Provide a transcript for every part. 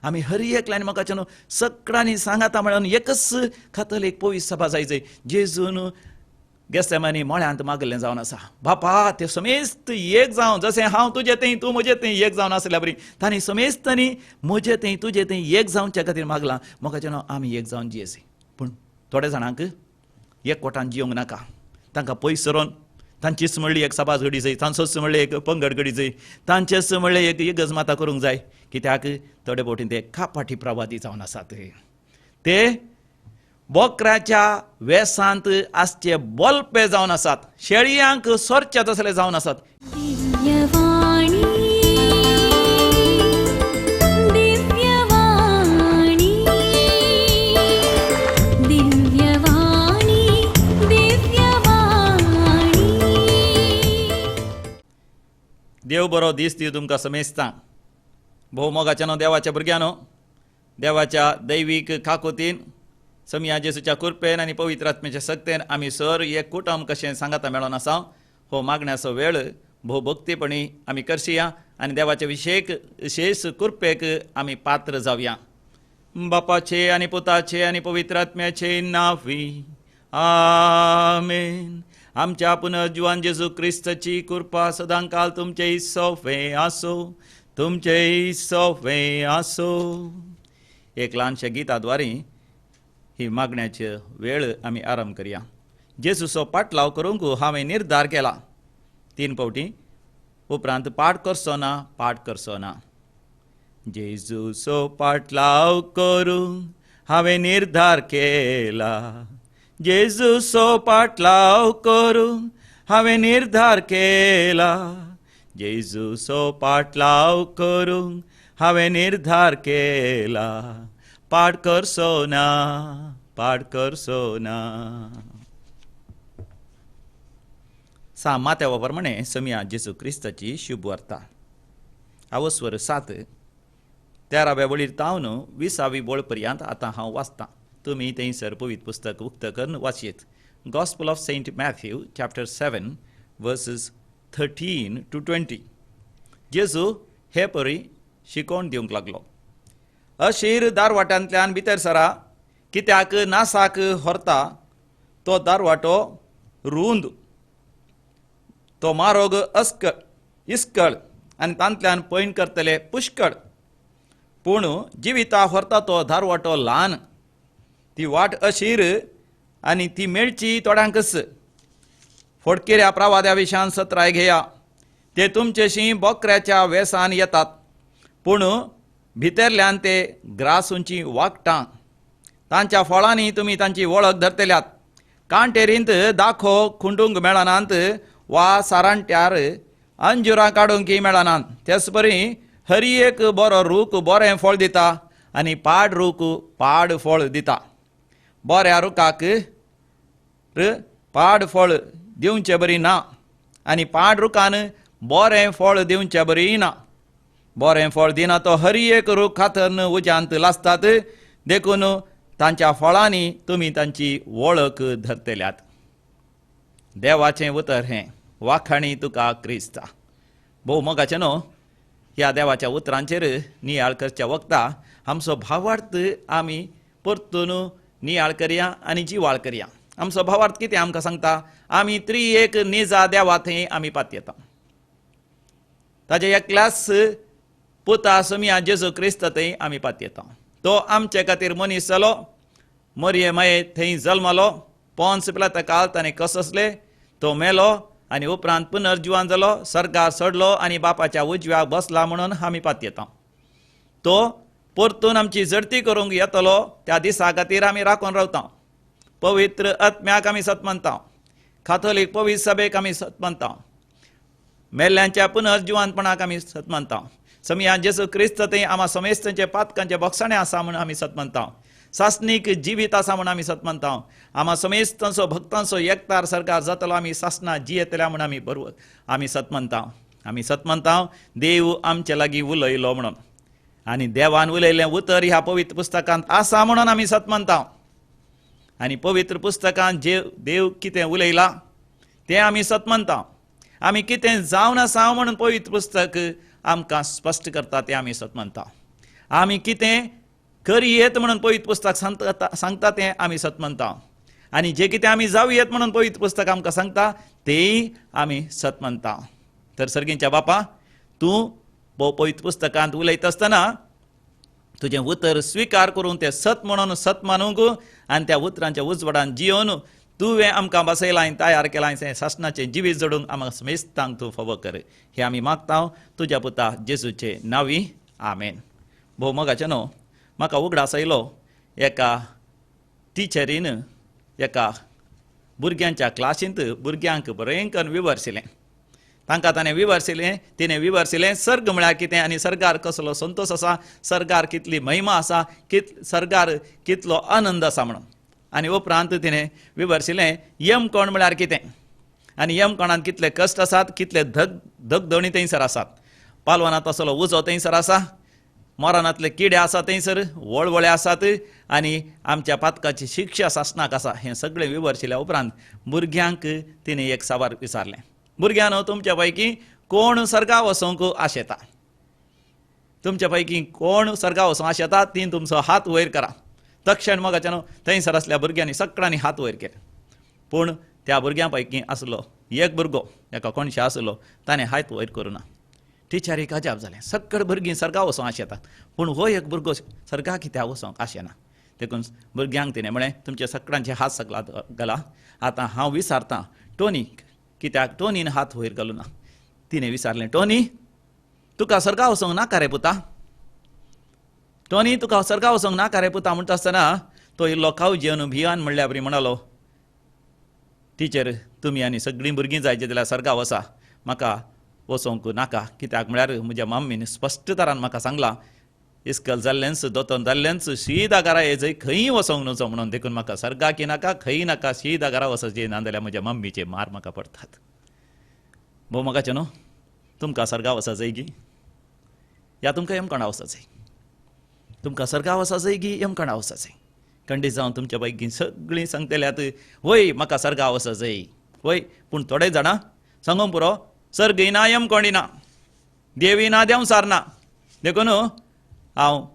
आमी हर एकल्यान मोगाच्यान सगळ्यांनी सांगाता म्हणून एकच कातोलीक पवित्र सभा जाय जाय. जेजून गेसेमानी मळ्यांत मागलें जावन आसा, बापा ते समेस्त एक जावन, जशें हांव तुजे थंय तूं म्हजे थंय एक जावन आसल्या बरी तांणी समेस्तांनी म्हजे थंय तुजे थंय एक जावच्या खातीर मागलां. मोगाच्यान आमी एक जावन जियेसी. पूण थोड्या जाणांक एक कोटान जियोंक नाका, तांकां पयस सरोन तांचीच म्हणली एक सभाज घडी जाय, तांचोच म्हणलें एक पंगड घडी जाय, तांचेच म्हणलें एक इगर्ज माता करूंक जाय. कित्याक थोडे फावटी ते कापाटी प्रवादी जावन आसात. ते बोकराच्या वेसांत आसचे बोलपे जावन आसात, शेळयांक सोरचे तसले जावन आसात. देव बरो दीस दिवं तुमकां समेस्तां. भोव मोगाच्यानो देवाच्या भुरग्यानो, देवाच्या दैवीक काकुतीन, समिया जेजूच्या कृपेन आनी पवित्र आत्म्याच्या सक्तेन आमी सर एक कुटुंब कशें सांगाता मेळोन आसा. हो मागण्याचो वेळ भोव भक्तीपणी आमी करशिया आनी देवाच्या विशेश कृपेक आमी पात्र जावया. बापाचे आनी पुताचे आनी पवित्र आत्म्याचे नांवी आमेन. आमच्या पुनर्जिवान जेजू क्रिस्ताची कृपा सदांकाल तुमचे सोफे आसो, तुमचे सोफे आसो. एक ल्हानशा गिताद्वारे ही मागण्याची वेळ आमी आरंभ करया. जेजूचो पाटलाव करूंक हांवें निर्धार केला. 3 फावटी उपरांत पाठ करचो ना, पाठ करचो ना. जेजूचो पाटलाव करूंक हांवें निर्धार केला, जेजूचो पाटलाव करूंक हांवें निर्धार केला, जेजूचो पाटलाव करूंक हांवें निर्धार केला, पाठ करचो ना, पाठ करचो ना. सा मात्या प्रमाणे समिया जेजू क्रिस्ताची शुभ वार्ता. आवस्वर 7 13व्या वळीर तावन 20वी वळ पर्यंत आतां हांव वाचतां. तुमी थंयसर पवित्र पुस्तक उक्तं करून वाचयेत. Gospel of Saint Matthew chapter 7 verses 13 to 20. जेजू हे परी शिकोवन दिवंक लागलो. अशीर दारवाट्यांतल्यान भितर सरा, कित्याक नासाक व्हरता तो दारवाटो रूंद, तो मारोग अस्कळ इस्कळ आनी तांतल्यान पयण करतले पुष्कळ. पूण जिविता व्हरता तो दारवाटो ल्हान, ती वाट अशीर आनी ती मेळची थोड्यांकच. फोडकिऱ्या प्रवाद्या विशान सत्राय घेया, ते तुमचेशी बोकऱ्याच्या वेसान येतात, पूण भितरल्यान ते ग्रासूंची वागटां. तांच्या फळांनी तुमी तांची वळख धरतल्यात. कांटेरींत दाखो खुंडूंक मेळनात वा सारांट्यार अंजुरां काडूंक मेळनात. तेच परी हरी एक बरो रूख बरें फळ दिता आनी पाड रूख पाड फळ दिता. बऱ्या रुखाक पाड फळ दिवचे बरी ना आनी पाड रुखान बरें फळ दिवचे बरी ना. बरें फळ दिना तो हरी एक रूख खातरन उज्यांत लासतात. देखून तांच्या फळांनी तुमी तांची वळख धरतल्यात. देवाचें उतर हें, वाखाणी तुका क्रिस्ता. भोव मोगाचें न्हू ह्या देवाच्या उतरांचेर नियाळ करच्या वखता आमचो भावार्थ आमी परतून नियाळ करया आनी जिवाळ करया. आमचो भावार्थ कितें आमकां सांगता? आमी त्रिएक निजा देवा थंय आमी पातयेता. ताजे एकल्याच पुता समिया जेजू क्रिस्त थंय आमी पातयेता. तो आमचे खातीर मनीस जालो, मरये माये थंय जल्मलो, पोन्स पिलाता काल ताणें कससले, तो मेलो आनी उपरांत पुनर्जिवान जालो, सर्गार चडलो आनी बापाच्या उजव्याक बसला म्हणून आमी पातयेता. तो परतून आमची जडती करूंक येतलो त्या दिसा खातीर आमी राखून रावता. पवित्र आत्म्याक आमी सत मानता, काथोलीक पवित्र सभेक आमी सत मानता, मेल्ल्यांच्या पुनर्जिवानपणाक आमी सत मानता. समिया जेजू क्रिस्त थंय आमा समेस्तांचे पातकांचे बोगसाणें आसा म्हूण आमी सत मानता. सासणीक जिवीत आसा म्हूण आमी सत मानता. आमा समेस्तांचो भक्तांचो एकतार सरकार जातलो, आमी सासणां जियेतल्या म्हूण आमी बरोबर आमी सत मानता. आमी सत मानता देव आमचे लागीं उलयलो म्हणून आनी देवान उलयलें उतर ह्या पवित्र पुस्तकांत आसा म्हणून आमी सत मानता. आनी पवित्र पुस्तकांत जे देव कितें उलयला तें आमी सत मानता. आमी कितें जावन आसा म्हणून पवित्र पुस्तक आमकां स्पश्ट करता तें आमी सत मानता. आमी कितें करयेत म्हणून पवित्र पुस्तक सांगता तें आमी सत मानता आनी जें कितें आमी जावयेत म्हणून पवित्र पुस्तक आमकां सांगता तेंय आमी सत मानता. तर सर्गींच्या बापा, तूं पवित्र पुस्तकांत उलयता आसतना तुजें उतर स्विकार करून तें सत म्हणून सत मानूंक आनी त्या उतरांच्या उजवाडान जियोवन तुवें आमकां बसयलां आनी तयार केलां तें सासणाचें जिवीत जोडूंक आमकां समेस्तांक तूं फावो कर. हें आमी मागता तुज्या पुता जेजूचे नांवी, आमेन. भोव मोगाचें न्हू, म्हाका उगडास आयलो एका टिचरीन एका भुरग्यांच्या क्लासींत भुरग्यांक बरें करून विवर्सिलें. तांकां ताणें विवर्सिलें, तिणें विवर्सिलें सर्ग म्हळ्यार कितें आनी सर्गार कसलो संतोश आसा, सर्गार कितली महिमा आसा, सर्गार कितलो आनंद आसा म्हणून. आनी उपरांत तिणें विवर्सिलें यमकोण म्हळ्यार कितें आनी यमकोणांत कितले कश्ट आसात, कितले धगधणी थंयसर आसात, पालवनांत असलो उजो थंयसर आसा, मोरानांतले किडे आसा थंयसर, वळवळे आसात आनी आमच्या पातकाची शिक्षा सासणाक आसा. हें सगळें विवर्शिल्या उपरांत भुरग्यांक तिणें एक सावार विचारलें, भुरग्यांनो तुमच्या पैकी कोण सर्गा वचोंक आशेता, तुमच्या पैकी कोण सर्गा वचोंक आशेता ती तुमचो हात वयर करा. तक्षण मोगाच्यान थंयसर आसल्या भुरग्यांनी सगळ्यांनी हात वयर केले. पूण त्या भुरग्यां पैकी आसलो एक भुरगो, एका कोणशे आसलो, ताणें हात वयर करूं ना. टिचरीक अजाप जालें, सगळे भुरगीं सर्गा वचोंक आशेतात पूण हो एक भुरगो सर्गा कित्याक वचोंक आशेना. देखून भुरग्यांक तिणें म्हळें, तुमचे सगळ्यांचे हात सगळा घाला, आतां हांव विचारतां टोनीक कित्याक टोनीन हात वयर घालूं ना. तिणें विचारलें, टोनी तुका सर्गा वचोंक नाका रे पुता, टोनी तुका सर्गा वचोंक नाका रे पुता म्हणटा आसतना तो इल्लो कावजेवन भियान म्हणल्या बरी म्हणालो, टिचर तुमी आनी सगळीं भुरगीं जाय जाल्यार सर्गा वचा, म्हाका वचोंक नाका, कित्याक म्हळ्यार म्हज्या मम्मीन स्पश्ट तरान म्हाका सांगलां इस्कल जाल्लेंच दोतोन जाल्लेंच शीदा घरा येजय खंय वचोंक नजो म्हणून, देखून म्हाका सर्गाकी नाका खंय नाका, शीदा घरा वचचें ना जाल्यार म्हज्या मम्मीचे मार म्हाका पडटात. भोव मोगाचें न्हू, तुमकां सर्गा वचा जाय गी या तुमकां यमकणा वचा जाय, तुमकां सर्गा वचा जाय गी यमकणा वचा जाय. खंडीत जावन तुमच्या पैकी सगळीं सांगतल्यात वय म्हाका सर्गा वचा जाय वय, पूण थोडे जाणां सांगूंक पुरो सर्गय ना यमकोणी ना, देवी ना देंवसार ना, देखून हांव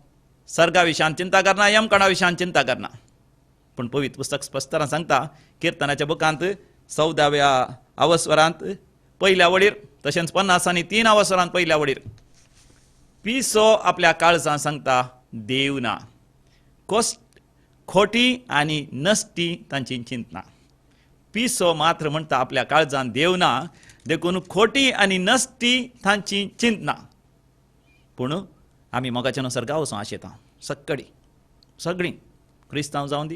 सर्गा विशयान चिंता करना, यमकणा विशयान चिंता करना. पूण पवित्र पुस्तक स्पश्टतान सांगता, किर्तनाच्या बुकांत 14व्या अवस्वरांत पयल्या वडीर, तशेंच 50 आनी 3 अवस्वरांत पयल्या वडीर, पिसो आपल्या काळजान सांगता देव ना, खोटी आनी नसती तांची चिंतना. पिसो मात्र म्हणटा आपल्या काळजान देव ना, देखून खोटी आनी नसती तांची चिंतना. पूण आमी मोगाच्यान सर्गा वचोंक आशेता, सगळीं सगळीं क्रिस्तांव जावं दी,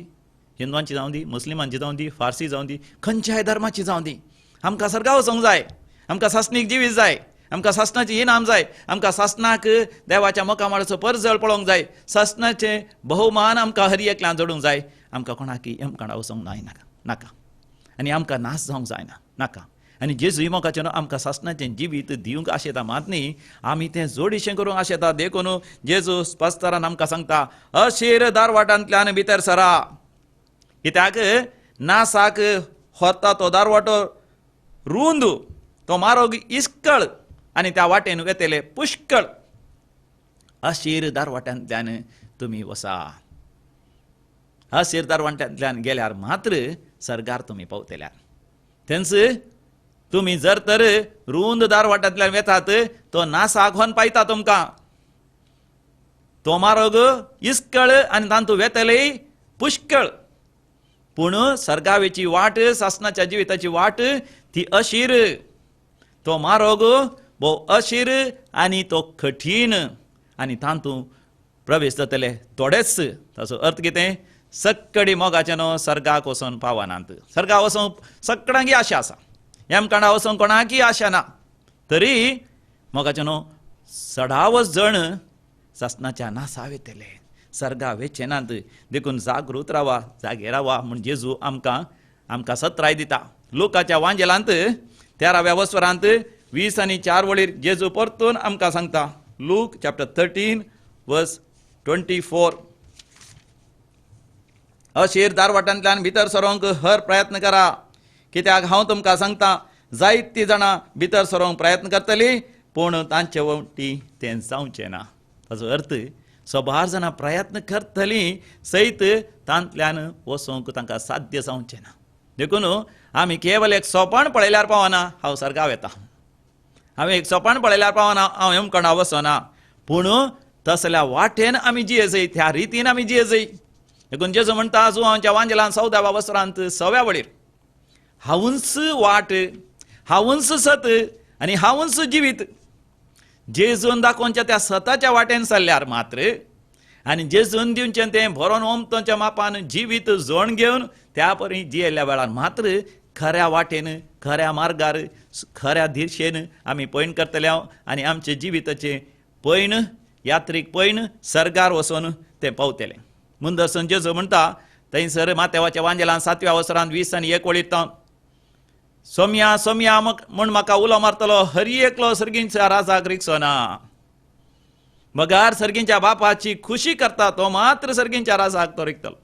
हिंदवांची जावं दी, मुस्लिमांची जावं दी, फारसी जावं दी, खंयच्याय धर्माची जावं दी, आमकां सर्गा वचोंक जाय, आमकां सासणीक जिवीत जाय, आमकां सासणाचें इनाम जाय, आमकां सासणाक देवाच्या मुखामळाचो परजळ पळोवंक जाय, सासणाचें बहुमान आमकां हर एकल्यान जोडूंक जाय. आमकां कोणाक यमकणा वचोंक नाका नाका आनी आमकां नाश जावंक जायना नाका. आनी जेजू मोगाचें आमकां सासणाचें जिवीत दिवंक आशेता मात न्ही, आमी तें जोडीशें करूंक आशेता. देखून जेजू स्पश्टतान आमकां सांगता, अशीर दारवाटांतल्यान भितर सरा, कित्याक नासाक व्हरता तो दारवाटो रूंद, तो मारोग इस्कळ आनी त्या वाटेन वेतले पुष्कळ. अशीर दारवाटांतल्यान तुमी वसा, अशीर दारवाटांतल्यान गेल्यार मात्र सर्गार तुमी पावतल्यार. थंयच तुमी जर तर रूंद दारवाटांतल्यान वेतात तो नासाक व्हरून पायता तुमकां, तो मारोग इस्कळ आनी तांतू वेतले पुष्कळ. पूण सर्गावेची वाट, सासणाच्या जिविताची वाट ती अशीर, तो मारोग भोव अशीर आनी तो कठीण आनी तांतू प्रवेश जातले थोडेच. ताचो अर्थ कितें, सक्कडी मोगाचें न्हू सर्गाक वचोन पावनात, सर्गा वचोंक सगळ्यांकी आशा आसा, यमकणा वचोंक कोणाकी आशा ना, तरी मोगाचें न्हू सडावच जण सासणाच्या नासा वेतले, सर्गा वेचे नात. देखून जागृत रावा, जागे रावा म्हूण जेजू आमकां आमकां सत्राय दिता. लोकाच्या वांजेलांत 13व्या वस्वरांत 20 आनी 4 वळीर जेजू परतून आमकां सांगता, लूक चॅप्टर 13 वर्स 24, अशीर दारवाटांतल्यान भितर सरोंक हर प्रयत्न करा, कित्याक हांव तुमकां सांगता जायतीं जाणां भितर सरोंक प्रयत्न करतली पूण तांचे वटी तें जावचें ना. ताचो अर्थ सबार जाणां प्रयत्न करतलीं सयत तांतल्यान वचोंक तांकां साध्य जावचें ना. देखून आमी केवल एक सोपान पळयल्यार पावना हांव सर्गाव येता, हांवें एक सोपान पळयल्यार पावना हांव यमकणा वचना, पूण तसल्या वाटेन आमी जियेजय, त्या रितीन आमी जियेजय. देखून जेजू म्हणटा जुवांच्या वांजेलान 14व्या वसरांत 6व्या वळीर, हांवूच वाट, हांवूच सत आनी हांवूच जिवीत. जेजून दाखोवच्या त्या सताच्या वाटेन चल्ल्यार मात्र आनी जेजून दिवचें तें भरोन ओमतोच्या मापान जिवीत जोण घेवन त्या परी जियेल्ल्या वेळार मात्र खऱ्या वाटेन, खऱ्या मार्गार, खऱ्या दिशेन आमी पयण करतले आनी आमचे जिविताचें पयण, यात्रीक पयण सर्गार वचून तें पावतलें. मुंदरसून जेजू म्हणटा थंयसर मातेवाच्या वांजेलान 7व्या वसरान 20 आनी 1 वळीर सोम्या सोम्या म्हूण म्हाका उलो मारतलो हरी एकलो सर्गींच्या राजाक रिगचो ना, मगार सर्गींच्या बापाची खुशी करता तो मात्र सर्गींच्या राजाक तो रिगतलो.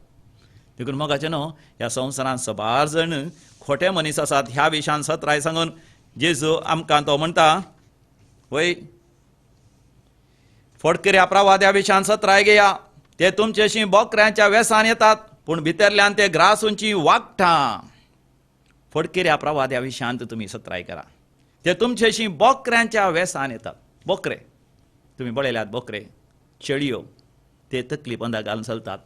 देखून मोगाचें न्हू ह्या संवसारांत सबार जण खोटे मनीस आसात. ह्या विशयान सत्राय सांगून जेजू आमकां तो म्हणटा वय फोडकऱ्या प्रवाद्या विशयान सत्राय घेया, ते तुमचेशी बोकऱ्यांच्या वेसान येतात पूण भितरल्यान ते ग्रासूंची वागटां. फडकिऱ्या प्रवाद्या विशयांत तुमी सत्राय करा, ते तुमचेशी बोकऱ्यांच्या वेसान येतात. बोकरे तुमी पळयल्यात, बोकरे शेळयो ते तकली पंदा घालून चलतात,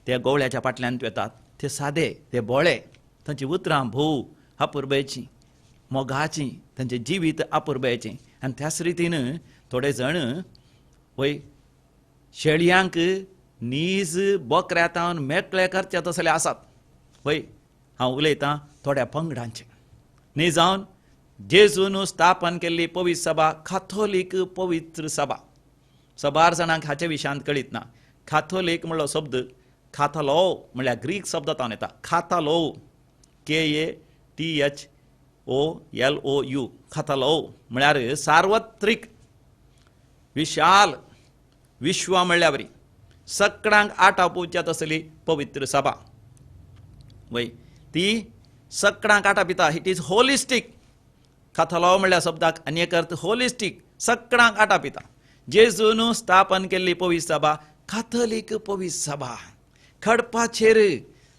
ते गोवळ्याच्या फाटल्यान येतात, ते सादे, ते बोळे, तांची उतरां भोव अपुरबायेचीं, मोगाचीं, तांचें जिवीत अपुरबायेचें. आनी त्याच रितीन थोडे जण वय शेळयांक नीज बोकऱ्या तावन मेकळे करचे तसले आसात. वय हांव उलयतां थोड्या पंगडांचें न्ही जावन जेजून स्थापन केल्ली पवित्र सभा, काथोलीक पवित्र सभा. सबार जाणांक हाचे विशयांत कळीत ना. काथोलीक म्हणलो शब्द खातालो म्हणल्यार ग्रीक शब्द तावन येता. खातालो, KATHOLOU, खातालो म्हळ्यार सार्वत्रीक, विशाल, विश्व म्हणल्यार बरी सगळ्यांक आटापोवच्या तसली पवित्र सभा. वय ती सगळ्यांक आटापिता. It is holistic. खातालो म्हणल्यार शब्दाक आनी एक अर्थ होलिस्टीक, सगळ्यांक आटापिता. जेजून स्थापन केल्ली पवित्र सभा काथोलीक पवित्र सभा. खडपाचेर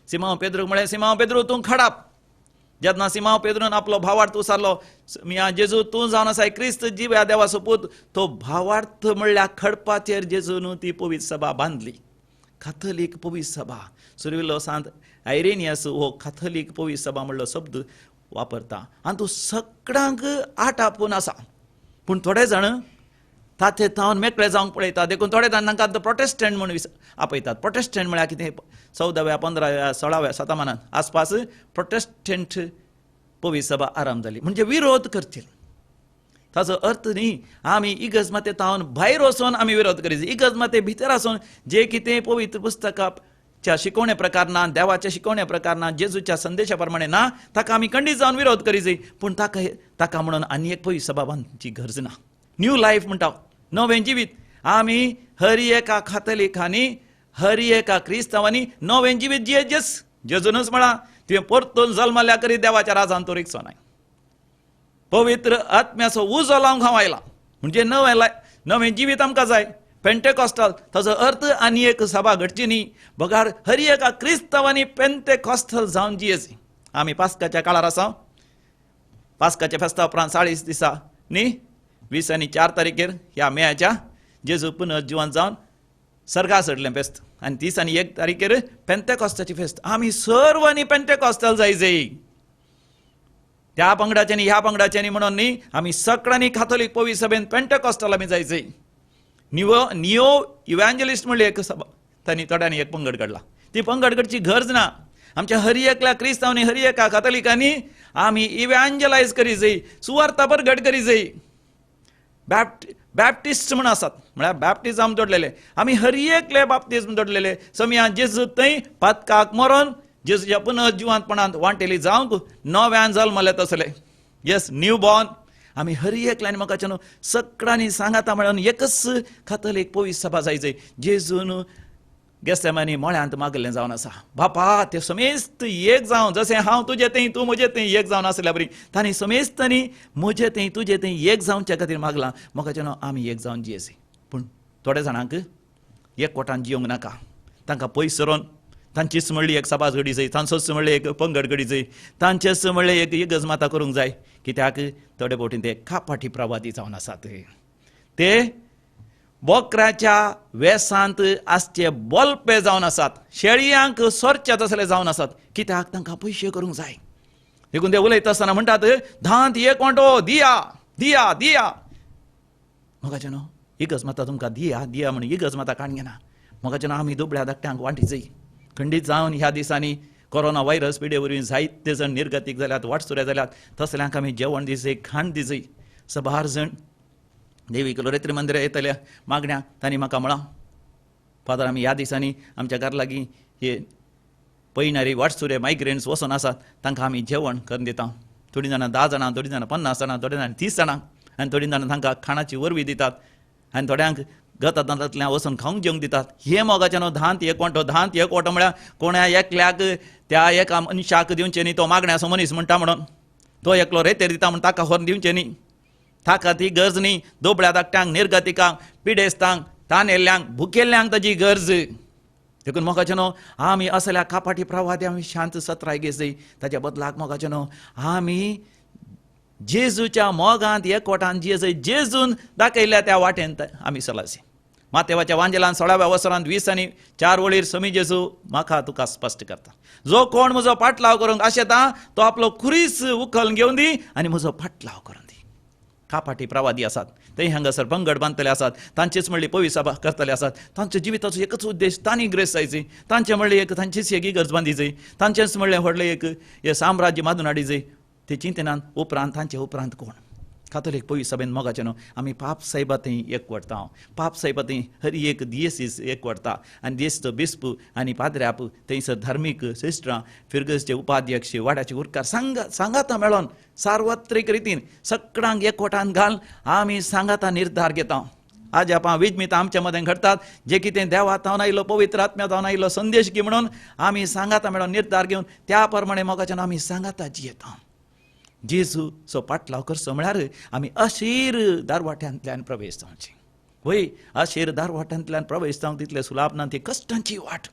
सिमांव पेद्रूक म्हळें, सिमांव पेद्रू तूं खडाप. जेन्ना सिमांव पेद्रून आपलो भावार्थ उसारलो, मिया जेजू तूं जावन आसाय क्रिस्त जिव्या देवाचो पूत, तो भावार्थ म्हणल्यार खडपाचेर जेजून ती पवित्र सभा बांदली. काथोलीक पवित्र सभा. सुरविल्लो सांत आयरेनियस हो काथोलीक पवित्र सभा म्हणलो शब्द वापरता आनी तो सगळ्यांक आटापून आसा. पूण थोडे जाण ताचे तावन मेकळे जावंक पळयता. देखून थोडे जाण तांकां प्रोटेस्टंट म्हूण आपयतात. प्रोटेस्टंट म्हळ्यार कितें, 14व्या 15व्या 16व्या शतमानांत आसपास प्रोटेस्टंट पवित्र सभा आरंभ जाली, म्हणजे विरोध करचे. ताचो अर्थ न्ही आमी इगर्ज माते तावन भायर वचून आमी विरोध करीत, इगर्ज माते भितर आसून जे कितें पवित्र पुस्तकाच्या शिकवणे प्रकार ना, देवाच्या शिकवणे प्रकार ना, जेजूच्या संदेशा प्रमाणे ना, ताका आमी खंडीत जावन विरोध करीत. पूण ताका ताका म्हणून आनी एक पवित्र सभा बांदची गरज ना. न्यू लायफ म्हणटा, नवें जिवीत. आमी हर एका काथलिकांनी, हर एका क्रिस्तांवांनी नवें जिवीत जियेजेस. जेजूनच म्हळां तुवें परतून जल्मल्या करी देवाच्या राजान तो रिगचो नाय. पवित्र आत्म्याचो उजो लावंक हांव आयला, म्हणजे नवें नवें जिवीत आमकां जाय. पेंटेकॉस्टल ताचो अर्थ आनी एक सभा घडची न्ही, बगार हर एका क्रिस्तांवांनी पेंटेकॉस्टल जावन जियेची. आमी पास्काच्या काळार आसा. पास्काच्या फेस्ता उपरांत 40 दिसा न्ही 20 आनी 4 तारखेर ह्या मेयाच्या जेजू पुनर्जिवन जावन सर्गा चडलें फेस्त, आनी 30 आनी 1 तारखेर पेंतेकॉस्ताची फेस्त. आमी सर्वांनी पेंतेकॉस्ताल जायजय. त्या पंगडाच्यांनी ह्या पंगडाच्यांनी म्हणून न्ही, आमी सगळ्यांनी काथोलीक पवित्र सभेन पेंटेकॉस्ताल आमी जायजय. नियो इव्हँजलिस्ट म्हणली एक सभा, तांणी थोड्यांनी एक पंगड काडला. ती पंगड काडची गरज ना. आमच्या हर एकल्या क्रिस्तांवांनी, हर एका काथोलिकांनी आमी इव्हँजलायज करी जाय, सुवार्ता परगट करी जाय. बॅप्टिस्ट म्हूण आसात, म्हळ्यार बॅप्टिजम जोडलेले. आमी हर एकले बाप्तिज्म जोडलेले. समया जेजू थंय पातकाक मरोन जेजूच्या पुनर्जिवंतपणांत वांटेली जावंक नव्यान जल्मले तसले, येस, न्यू बॉर्न. आमी हर एकल्यानी म्हाका न्हू सगळ्यांनी सांगाता म्हणून एकच काथोलीक पवित्र सभा जायजय. जेजून गेसेमानी मळ्यांत मागलें जावन आसा, बापा ते समेस्त एक जावन, जशें हांव तुजे थंय तूं म्हजे थंय एक जावन आसल्या बरी, तांणी समेस्तांनी म्हजे थंय तुजे थंय एक जावच्या खातीर मागलां. म्हाका न्हू आमी एक जावन जियेसी. पूण थोड्या जाणांक एकवटान जियोंक नाका, तांकां पयस सरोन तांचीच म्हणली एक सभाज घडी जाय, तांचोच म्हणलें एक पंगड घडी जाय, तांचेच म्हणलें एक इगर्ज माता करूंक जाय. कित्याक थोडे फावटी ते कापाटी प्रवादी जावन आसात, ते बोकराच्या वेसांत आसचे बोलपे जावन आसात, शेळयांक सोरचे तसले जावन आसात. कित्याक तांकां पयशे करूंक जाय. देखून ते उलयता आसतना म्हणटात धांत एक वांटो दिया दिया दिया. मोगाचे न्हू इगर्ज माता तुमकां दिया दिया म्हण इगर्ज माता काण घेना. मोगाचे न्हू आमी दुबळ्या धाकट्यांक वांटी जाय. खंडीत जावन ह्या दिसांनी कोरोना व्हायरस पिडे वरवीं जायते जाण निर्गतीक जाल्यात, वाटसुरे जाल्यात, तसल्यांक आमी जेवण दिसय, खाण दिसय. सबार जाण देवी लोरेत्री मंदिरां येतल्या मागण्या तांणी म्हाका म्हळां, फादर आमी ह्या दिसांनी आमच्या घरा लागीं हे पयणारी वाटसुरे मायग्रेंट्स वचून आसात, तांकां आमी जेवण करून दिता. थोडीं जाणां 10 जाणां, थोडीं जाणां 50 जाणां, थोडीं जाणां 30 जाणां, आनी थोडीं जाणां तांकां खाणाची वरवी दितात आनी थोड्यांक गतांतल्यान वचून खावंक जेवंक दितात. हे मोगाचें न्हू धांत एक वांटो, धांत एक वांटो म्हळ्यार कोणा एकल्याक त्या एका मनशाक दिवचें न्ही, तो मागण्याचो मनीस म्हणटा म्हणून तो एकलो रेतेर दिता म्हण ताका व्हरून दिवचें न्ही, ताका ती गरज न्ही. दुबळ्या धाकट्यांक, निर्गतिकांक, पिडेस्तांक, तानेल्ल्यांक, भुकेल्ल्यांक ताजी गरज. देखून मोगाचें न्हू आमी असल्या कापाटी प्रवादी आमी शांत सत्राय घेसय. ताच्या बदलाक मोगाचें न्हू आमी जेजूच्या मोगांत एकवटान जेजू जेजून दाखयल्या त्या वाटेन आमी चलासी. मातेवाच्या वांजेलान 16व्या वसरांत 20 आनी 4 वळीर समी जेजू म्हाका तुका स्पश्ट करता, जो कोण म्हजो पाटलाव करूंक आशेता तो आपलो खुरीस उखल घेवन दी आनी म्हजो पाटलाव करून दी. कापाटी प्रवादी आसात, ते हांगासर पंगड बांदतले आसात, तांचीच म्हणली पविसभा करतले आसात. तांच्या जिविताचो एकच उद्देश तांणी ग्रेस जायची, तांचें म्हणलें एक तांचीच एक इगर्ज बांदी जाय, तांचेंच म्हणलें व्हडलें एक हें साम्राज्य बांदून हाडी जाय. ते चिंतनान उपरांत तांचे उपरांत कोण कातोलीक पवित्र सभेन मोगाचें न्हू आमी पाप सायबा थंय एकवटता, पाप सायबा थंय हर एक दियेसीस एकवटता आनी दियेसीचो बिस्प आनी पाद्र्याप थंयसर धार्मीक सिस्टरां, फिरगजचे उपाध्यक्ष, वाड्याचे उरकार सांगाता मेळोन सार्वत्रीक रितीन सगळ्यांक एकवटान घाल आमी सांगाता निर्धार घेता. आज आपण विजमितां आमच्या मदें घडटात, जे कितें देवा तावन आयिल्लो पवित्र आत्म्या तावन आयिल्लो संदेश की म्हणून आमी सांगाता मेळोन निर्धार घेवन त्या प्रमाणे मोगाच्यान आमी सांगाता जियेता. जेजूचो पाटलाव करचो म्हळ्यार आमी अशीर दारवाट्यांतल्यान प्रवेश जावची. वय अशीर दारवाट्यांतल्यान प्रवेश जावंक तितले सुलाभ ना, ती कश्टांची वाट.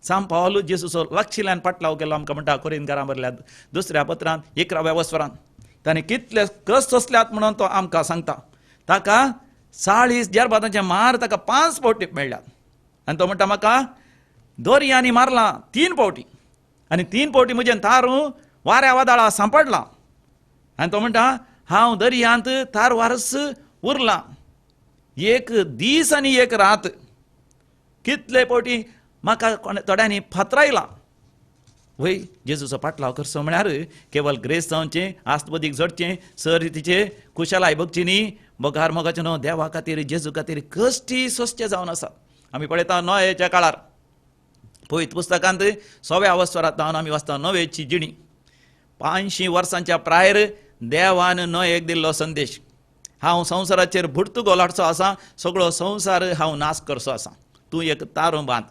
सांत पावल जेजूचो लागशिल्ल्यान पाटलाव केलो आमकां म्हणटा कोरिंथकारां बरयल्या दुसऱ्या पत्रांत 11व्या वसरांत ताणें कितले कश्ट सोंसल्यात म्हणून तो आमकां सांगता. ताका 40 जेरबातांचे मार ताका 5 फावटी मेळ्ळ्यात आनी तो म्हणटा म्हाका दोरयांनी मारला 3 फावटी आनी 3 फावटी म्हजें तारू वाऱ्या वादळा सांपडला आनी तो म्हणटा हांव दर्यांत तारवारच उरला 1 दीस आनी 1 रात. कितले फावटी म्हाका थोड्यांनी फातरायला. वय जेजूचो पाटलाव करचो म्हळ्यार केवल ग्रेस जावचें, आस्तबदीक जोडचें, सर तिचे कुशलाय बगची न्ही, बगार मोगाचें न्हू देवा खातीर जेजू खातीर कश्टी सोंसचे जावन आसा. आमी पळयता नोयेच्या काळार पवित्र पुस्तकांत 100व्या वसरांत जावन आमी वाचता नोवेची जिणी. 500 वर्सांच्या प्रायर देवान नोयेक दिल्लो संदेश, हांव संवसाराचेर भुडतुगोल हाडचो आसा, सगळो संवसार हांव नाश करचो आसा, तूं एक तारू बांद.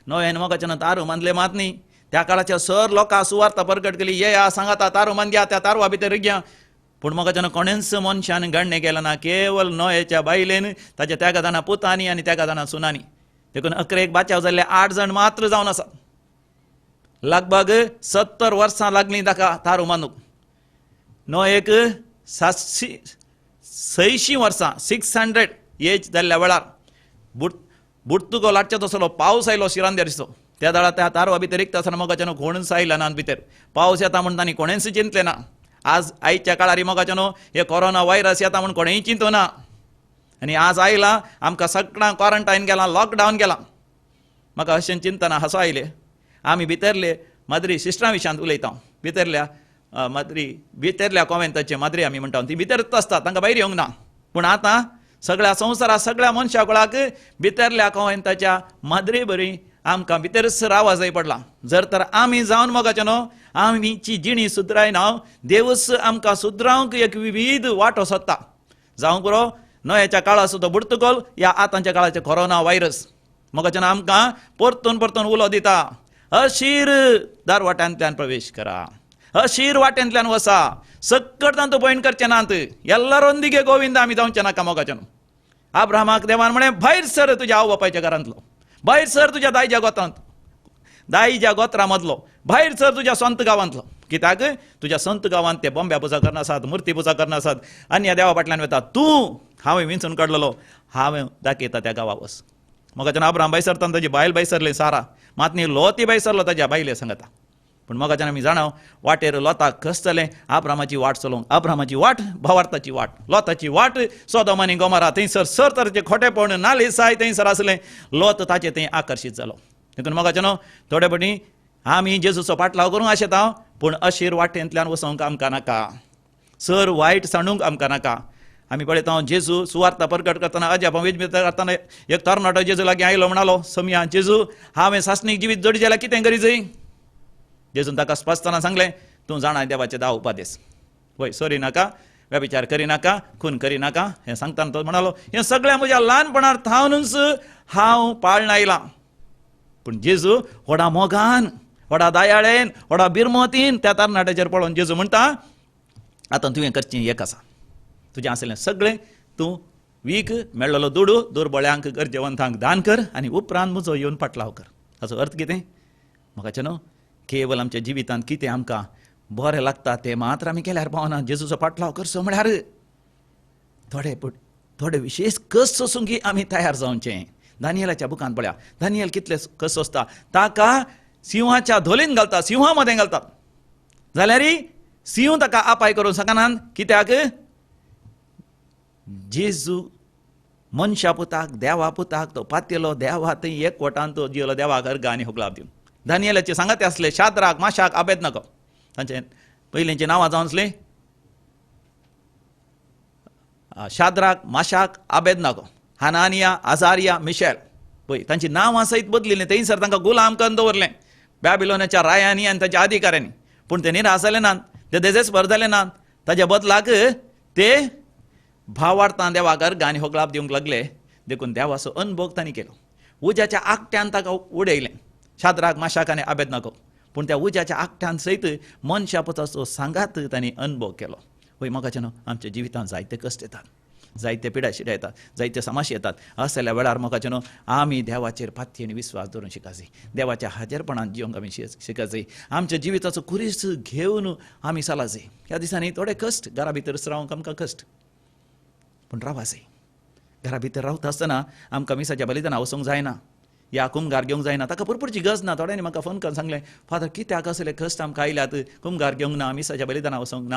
नोयेन मोगाचें तारू बांदलें मात न्ही, त्या काळाच्या सर लोकां सुवार्ता परगट केली, येया सांगाता तारू बांदया, त्या तारवा भितर रिग्या. पूण मोगाच्यान कोणेंच मनशान गणणें केलें ना, केवल नोयेच्या बायलेन, ताच्या त्या जाणां पुतांनी आनी त्या जाणां सुनांनी. देखून अकरेक बाचाव जाल्ले 8 जाण मात्र जावन आसा. लगभग 70 वर्सां लागलीं ताका तारू बांदूंक. नोयेक 600 वर्सां 600 एज जाल्ल्या वेळार बुडतुगो लागच्या तसलो पावस आयलो शिरांदेरचो. त्या दाळा त्या तारवा भितर रिगता आसतना मोगाच्यान कोणूच आयला ना भितर, पावस येता म्हूण तांणी कोणेंच चिंतलें ना. आज आयच्या काळार मोगाच्यान हे कोरोना व्हायरस येता म्हूण कोणेंय चिंतू ना आनी आज आयला आमकां सगळ्यांक क्वॉरंटायन केलां, लॉकडावन केलां. म्हाका अशें चिंतना हांसो आयले. आमी भितरले माद्री सिस्टरां विशयांत उलयता, भितरल्या माद्री भितरल्या कॉवेंताचे माद्री आमी म्हणटा, ती भितरच आसता, तांकां भायर येवंक ना. पूण आतां सगळ्या संवसारा सगळ्या मनशा कुळाक भितरल्या कॉवेंताच्या माद्री बरी आमकां भितरच रावा जाय पडला. जर तर आमी जावन मोगाचें न्हू आमीची जिणी सुदरायना, देवूच आमकां सुदरावंक एक विविध वाटो सोदता. जावंक पुरो नोयेच्या काळाचो तो बुडतुगोल या आतांच्या काळाचें कोरोना व्हायरस मोगाचें आमकां परतून परतून उलो दिता, अशीर दारवाट्यांतल्यान प्रवेश करा, अशीर वाटेंतल्यान वसा, सक्कट तांतू पयण करचे नात, एल्लारोंदिगे गोविंद आमी जावचे नाका मोगाचें. अब्राहमाक देवान म्हळें भायर सर तुज्या आवय बापायच्या घरांतलो, भायर सर तुज्या दायज्या गोत्रांत, दायज्या गोत्रा मदलो, भायर सर तुज्या संत गांवांतलो. कित्याक तुज्या संत गांवांत ते बोंब्या पुजा करना आसात, मुर्ती पुजा करना आसात आनी ह्या देवा फाटल्यान वता. तूं हांवें विंचून काडलेलो, हांवें दाखयता त्या गांवा वच. मोगाच्यान अब्राहम भायर सरता, ताजी बायल भायर सरली सारा, मात न्ही लोती भायर सरलो ताज्या बायले सांगता. पूण मोगाच्यान आमी जाणा वाटेर लोताक कस जालें, अब्राहमाची वाट चलोवंक. अब्राहमाची वाट भावार्थाची वाट, लोताची वाट सोदोम आनी गोमोरा, थंयसर सर तरेचें खोटेपण नालिसाय थंयसर आसलें. लोत ताचे थंय आकर्शीत जालो. देखून मोगाच्यान थोडे फावटी आमी जेजूचो पाटलाव करूंक आशेता, पूण अशीर वाटेंतल्यान वचोंक आमकां नाका, सर वायट सांडूंक आमकां नाका. आमी पळयता जेजू सुवार्ता परगट करतना, अजापां वेजमीत करतना एक तरणाटो जेजू लागीं आयलो, म्हणालो समया जेजू हांवें सासणीक जिवीत जोडी जाल्यार कितें करी जाय? जेजून ताका स्पश्टताना सांगलें, तूं जाणा देवाचे 10 उपादेस, वय सरी नाका, व्यभिचार करिनाका, खून करिनाका. हें सांगतना तो म्हणालो हें सगळें म्हज्या ल्हानपणार थावनूच हांव पाळण आयलां. पूण जेजू व्हडा मोगान, व्हडा दयाळेन, व्हडा बिरमोतीन त्या तरणाट्याचेर पळोवन जेजू म्हणटा, आतां तुवें करचें एक आसा, तुजें आसलें सगळें तूं वीक, मेळ्ळलो दुडू दुर्बळ्यांक गरजेवंतांक दान कर आनी उपरांत म्हजो येवन पाटलाव कर. हाचो अर्थ कितें म्हाका न्हू, केवल आमच्या जिवितांत कितें आमकां बरें लागता तें मात्र आमी केल्यार पावना. जेजूचो पाटलाव करचो म्हळ्यार थोडे थोडे विशेश कस सोसूंक आमी तयार जावचें. दानियलाच्या बुकांत पळया, दानियल कितले कस सोंसता, ताका सिंहाच्या धोलीन घालता, सिंहा मदें घालता, जाल्यार सिंह ताका आपाय करूंक शकनात. कित्याक? जेजू मनशा पुताक, देवा पुताक तो पातयलो, देवा थंय एक वटान तो जियेलो, देवाक अर्गां आनी होगलाप दिवन. दानियलाचे सांगाते आसले शाद्राक, माशाक, आबेदनको, तांचे पयलींची नांवां जावन आसलीं शाद्राक, माशाक, आबेदनको, हानानिया, आजारिया, मिशेल. पळय तांची नांवां सयत बदलिल्लीं. थंयसर तांकां गुलाम करून दवरलें बॅबिलोनाच्या रायांनी आनी तांच्या अधिकाऱ्यांनी. पूण ते निराश जाले नात, ते देजेस्पर जाले नात. ताज्या बदलाक ते भावार्थान देवाक अर्गां आनी होगलाप दिवंक लागले. देखून देवाचो अनभोग तांणी केलो. उज्याच्या आकट्यान ताका उडयलें शाद्राक, माशाक आनी आबेदनको. पूण त्या उज्याच्या आकट्यान सयत मनशा पुताचो सांगात तांणी अनभोग केलो. वय मोगाचे न्हू, आमच्या जिवितांत जायते कश्ट येतात, जायते पिडा शिडा येतात, जायते समाशे येतात. असल्या वेळार मोगाचे न्हू आमी देवाचेर पातयेन आनी विस्वास दवरून शिकायची, देवाच्या हाजेरपणान जिवंक आमी शिकायची, आमच्या जिविताचो खुरीस घेवन आमी चलाची. ह्या दिसांनी थोडे कश्ट, घरा भितर रावंक आमकां कश्ट, पूण रावाची. घरा भितर रावता आसतना आमकां मिसाच्या बलिदाना वचूंक जायना, या कुमगार घेवंक जायना, ताका पुरपुरची गरज ना. थोड्यांनी म्हाका फोन करून सांगलें, फादर कित्याक असले कश्ट आमकां आयल्यात, कुमगार घेवंक ना, मिसाच्या बलिदाना वचूंक ना.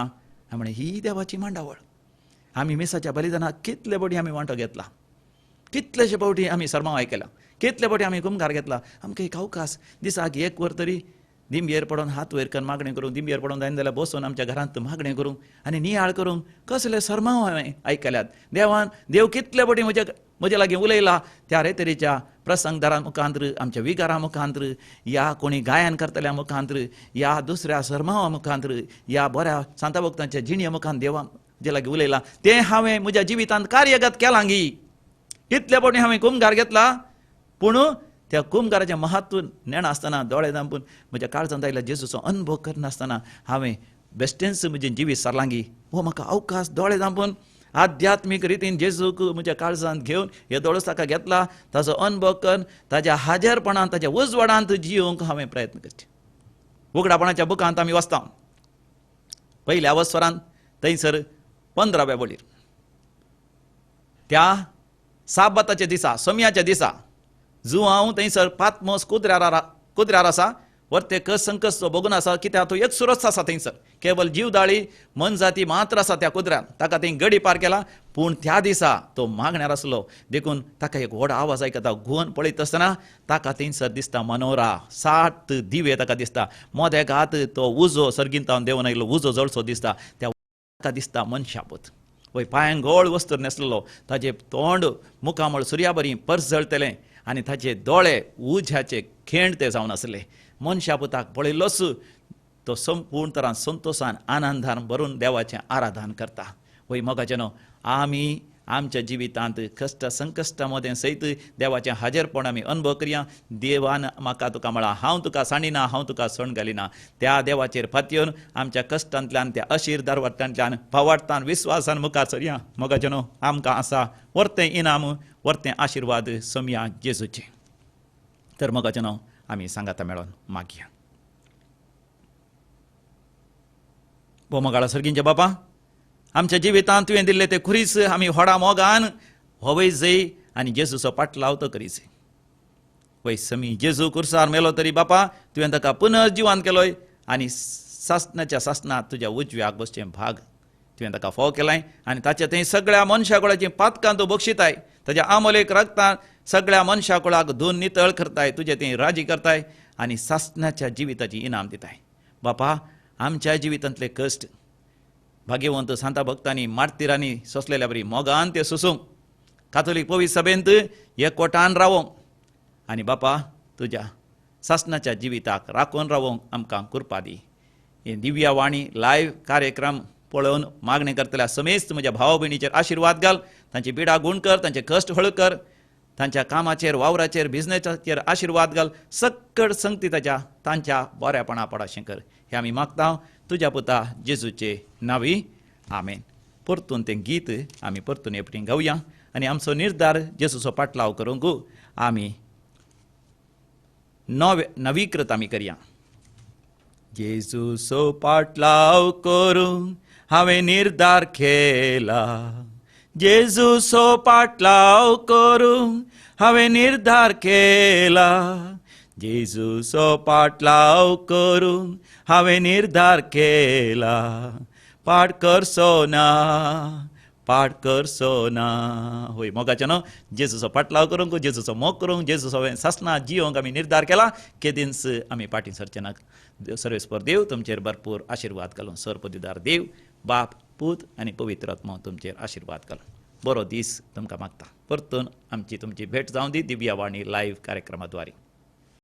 हांवें म्हणलें ही देवाची मांडावळ. आमी मिसाच्या बलिदानाक कितले फावटी आमी वांटो घेतला, कितलेशे फावटी आमी सरमाव आयकला, कितले फावटी आमी कुमगार घेतला. आमकां एक अवकाश दिसाक एक वर तरी दिंबयेर पडोन हात वयर करून मागणें करूंक, दिंबयेर पडोन जायना जाल्यार बसून आमच्या घरांत मागणें करूंक आनी नियाळ करूंक कसले सरमाव हांवें आयकल्यात. देवान देव कितले फावटी म्हज्या लागीं उलयला त्या रेतरीच्या प्रसंगदारा मुखांत्र, आमच्या विगारा मुखांत्र, या कोणी गायन करतल्या मुखांत्र, या दुसऱ्या सरमावा मुखांत्र, या बऱ्या सांता भक्तांच्या जिणे मुखान देवा जे लागीं उलयला तें हांवें म्हज्या जिवितांत कार्यगत केलां गी. कितले फावटी हांवें कुमगार घेतला, पूण त्या कुमगाराचें महत्व नेणासतना दोळे धांपून म्हज्या काळजांत आयिल्ल्या जेजूचो अनुभव करनासतना हांवें बेश्टेंच म्हजें जिवीत सारलां गी. हो म्हाका अवकाश दोळे धांपून आध्यात्मीक रितीन जेजूक म्हज्या काळजांत घेवन हे दोळोच ताका घेतला, ताजो अनुभव करून ताज्या हाजेरपणान, ताज्या उजवाडांत जियोवंक हांवें प्रयत्न करचे. उगडापणाच्या बुकांत आमी वाचता पयल्या अवस्वरान थंयसर 15व्या वळीर, त्या साबाताच्या दिसा, समयाच्या दिसा जुआंव थंयसर पातमोस कुद्र्यार आसा, वरते कस संकस तो बघून आसा, कित्याक तो एक सुरस आसा थंयसर, केवल जीवदाळी मनजाती मात्र आसा त्या कुद्र्यान, ताका थंय गडी पार केला. पूण त्या दिसा तो मागण्यार आसलो, देखून ताका एक व्हड आवाज आयकता. घुवन पळयत आसतना ताका थंयसर दिसता मनोरा, 7 दिवे ताका दिसता, मोदेक हात तो उजो सर्गींतावन देंवन आयिल्लो उजो जळचो दिसता, त्या ताका दिसता मनशापूत. वय पांयांक गोळ वस्त्र न्हेसलेलो, ताजें तोंड मुखामळ सुर्या बरी परजळटलें आनी ताजे दोळे उज्याचे खेंड ते जावन आसले. मनशापुताक पळयलोच तो संपूर्ण तरान संतोशान आनंदान भरून देवाचें आराधन करता. वय मोगाचे न्हू, आमी आमच्या जिवितांत कश्ट संकश्टा मदें सयत देवाचें हाजेरपण आमी अनुभव करया. देवान म्हाका तुका म्हळां, हांव तुका सांडिना, हांव तुका सोण घालिना. त्या देवाचेर फातयेवन आमच्या कश्टांतल्यान, त्या अशीर दारवाटांतल्यान भावार्थान विस्वासान मुखार सरया. मोगाचें न्हू आमकां आसा वर्तें इनाम, वर्तें आशिर्वाद सोमया जेजूचें. तर मोगाचें न्हू आमी सांगाता मेळोन मागया. मोगाळा सर्गींचे बापा, आमच्या जिवितांत तुवें दिल्ले ते खुरीस आमी व्हडा मोगान होवय जय आनी जेजूचो पाटलाव तो करीच. वय समी जेजू कुर्सार मेलो तरी बापा तुवें ताका पुनर्जिवान केलोय आनी सासणाच्या सासणांत तुज्या उजव्याक बसचें भाग तुवें ताका फोव केलाय आनी ताच्या थंय सगळ्या मनशा कुळाचीं पातकां तूं बक्षिताय. ताज्या आमोलेक रगतान सगळ्या मनशा कुळाक धुवन नितळ करताय, तुजें थंय राजी करताय आनी सासणाच्या जिविताची इनाम दिताय. बापा, आमच्या जिवितांतले कश्ट भाग्यवंत सांता भक्तांनी मार्तिरांनी सोंसलेल्या बरी मोगान ते सोसूंक, कातोलीक पवित्र सभेंत एकवटान रावोंक आनी बापा तुज्या सासणाच्या जिविताक राखून रावोंक आमकां कृपा दी. हे दिव्या वाणी लायव्ह कार्यक्रम पळोवन मागणें करतल्या समेस्त म्हज्या भाव भयणीचेर आशिर्वाद घाल. तांची पिडा गूण कर, तांचे कश्ट हळू कर, तांच्या कामाचेर, वावराचेर, बिजनेसाचेर आशिर्वाद घाल. सक्कड संगती ताच्या तांच्या बऱ्यापणा पडाशें कर. हें आमी मागता तुज्या पुता जेजूचे नांवी, आमेन. परतून तें गीत आमी परतून एकटी गावया आनी आमचो निर्धार जेजूचो पाटलाव करूंक आमी नवीकृत आमी करया. जेजूचो पाटलाव करूंक हांवें निर्धार केला, जेजूचो पाटलाव करूंक हांवें निर्धार केला, जेजूचो पाटलाव करूंक हांवें निर्धार केला. पाट करचो ना, पाट करचो ना. होय मोगाचें न्हू, जेजूचो पाटलाव करूंक, जेजूचो मोग करूंक, जेजूचो सासणा जियोंक आमी निर्धार केला. केदींच आमी पाटी सरचे ना. सर्वेस्पर देव तुमचेर भरपूर आशिर्वाद घालूं. सर्वपदिदार देव बाप, पूत आनी पवित्र आत्मो तुमचेर आशिर्वाद घालूं. बरो दीस तुमकां मागता. परतून आमची तुमची भेट जावं दी दिव्या वाणी लायव्ह कार्यक्रमा द्वारे.